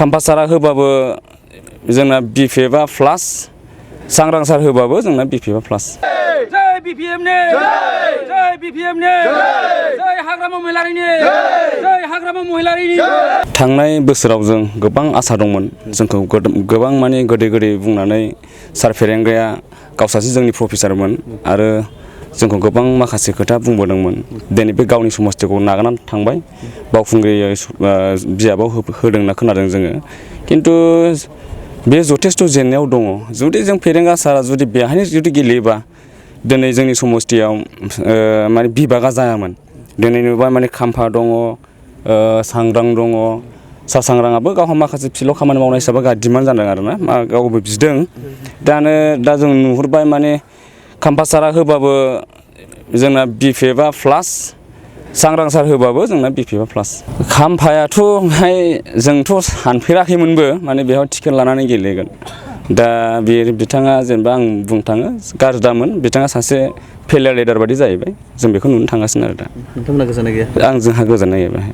खाम्फासारा होबाबो जोंना बिपिएफआ प्लास, सांग्रांसार होबाबो जोंना बिपिएफआ प्लास। जय बिपिएफनि जय बिपिएफनि जय हाग्रामा महिलारिनि जय हाग्रामा महिलारिनि। थांनाय बोसोराव जों गोबां आसा दंमोन, जोंखौ गोबां माने गोदै गोदै बुंनानै सार फेरेंगाया गावसासो जोंनि प्रफेसारमोन आरो जोंखौ गोबां माखासे खोथा बुंबोदोंमोन। दिनै बे गावनि समस्थिखौ नागारनानै थांबाय, बावखुंग्रि बिजाबाव होदोंना खोनादों जोङो। खिन्थु बे जथेस्थ' जेंनायाव दङ। जुदि जों फेरेंगा सारा जुदि बेहायनो जुदि गेलेयोबा दिनै जोंनि समस्थियाव माने बिभागा जायामोन। दिनै नुबाय माने खाम्फा दङ, सांग्रां दङ। सा सांग्राङाबो गावहा माखासे फिल्डआव खामानि मावनाय हिसाबै डिमान्ड जादों आरोना, गावबो बिदों। दा जों नुहुरबाय माने खाम्फासारा होबाबो जोंना बिपिएफआ प्लास, सांग्रांसार होबाबो जोंना बिपिएफआ प्लास। खाम्फायाथ' जोंथ' सानफेराखैमोनबो माने बेयाव टिकेट लानानै गेलेगोन। दा बिथाङा जेनेबा आं बुंनो थाङो गारदामोन, बिथाङा सासे फेलियर लिडार बायदि जाहैबाय। जों बेखौ नुनो थांगासिनो आरो दा। नोंथांमोना गोजोननाय गैया? जोंहा गोजोननाय गैया।